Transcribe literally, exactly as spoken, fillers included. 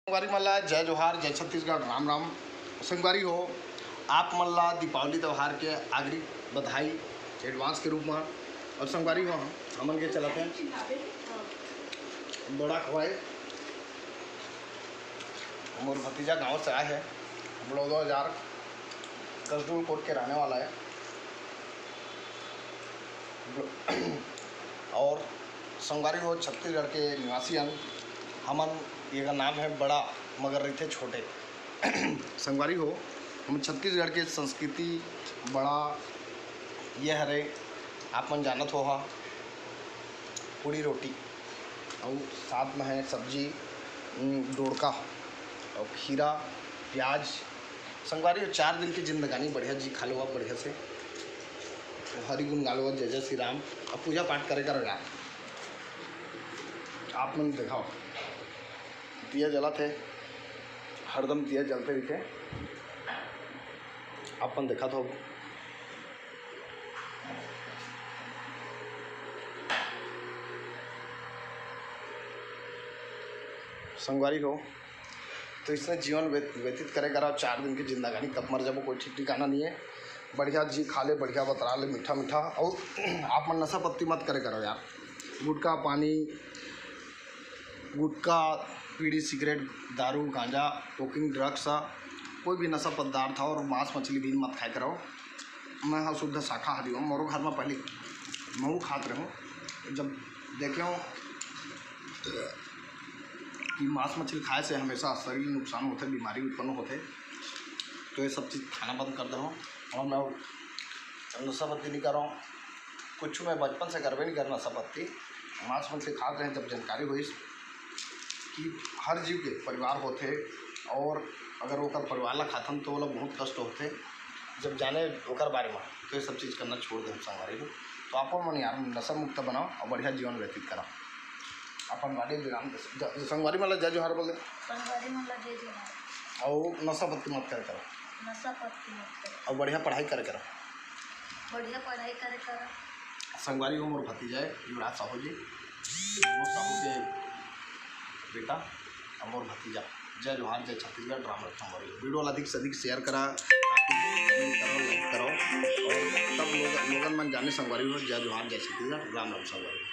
संगवारी मन ला जय जोहार, जय छत्तीसगढ़, राम राम। संगवारी हो, आप मन ला दीपावली त्योहार के आगरी बधाई advance के रूप में। और संगवारी हो, हमन के चलत हे बड़ा खवाए। मोर भतीजा गांव से आए हे, बड़ौदा बाजार, कसडोल कोट के रहने वाला है। और संगवारी हो, छत्तीसगढ़ के निवासी हन हमन। एकर नाम है बड़ा, मगर रहिथे छोटे। संगवारी हो, हम छत्तीसगढ़ के संस्कृति बड़ा ये हरे, आप मन जानत हो हा, पूड़ी रोटी और साथ में है सब्जी, उम, डोड़का और खीरा, प्याज। संगवारी हो, चार दिन की जिंदगानी बढ़िया जी खा लो आप बढ़िया से, हरि गुण गा लो, जय जय श्री राम। अब पूजा पाठ करे करो यार, आप मन दिखाओ, दिया जलत है, हरदम दिया जलते रहिथे, आप मन देखत हो। संगवारी हो, तो इसने जीवन व्यत-, व्यतीत करे करा चार दिन की जिंदगानी, कब मर जाबो कोई ठीक ठिकाना नहीं है। बढ़िया जी खा ले, बढ़िया बतरा ले, मीठा मीठा। और आप मन नशा पत्ती मत करे करो यार, गुटखा पानी, गुटखा, बीड़ी सिगरेट, दारू गांजा, कोकिंग ड्रग्स, कोई भी नशा पदार्थ और मांस मछली भी मत खाए करो। मैं हाँ शुद्ध शाकाहारी हूँ, मोरो घर में पहले महू खात रहूँ, जब देखे हूँ कि मांस मछली खाए से हमेशा शरीर नुकसान होते, बीमारी उत्पन्न होते, तो ये सब चीज़ खाना बंद कर दे हूँ। और मैं नशा पत्ती नहीं कर रहा हूँ, कुछ मैं बचपन से करबे नहीं करना नशा पत्ती। मांस मछली खात रहे, जब जानकारी हुई कि हर जीव के परिवार होते और अगर ओकर परिवार ला खाथन तो ओला बहुत कष्ट होते, जब जाने ओकर बारे में, तो ये सब चीज़ करना छोड़ दे संगवारी हो। तो आप मन यार नशा मुक्त बनाओ और बढ़िया जीवन व्यतीत करा। अपन बाड़ी विराम दे। ज-, संगवारी मन ला जय जोहार बोल दे। संगवारी मन ला जय जोहार। और नशा पत्ती मत करे करो। नशा पत्ती मत करे। और बढ़िया पढ़ाई करे करो। बढ़िया पढ़ाई करे करो। संगवारी हो मोर भतीजा है युवराज साहू जी, विनोद साहू के बेटा और मोर भतीजा। जय जोहार, जय छत्तीसगढ़, राम राम संगवारी हो। वीडियो ला अधिक से अधिक शेयर करा, comment करो, like करो और तब लोग, लोगन मन जाने संगवारी हो। जय जोहार, जय छत्तीसगढ़, राम राम संगवारी हो।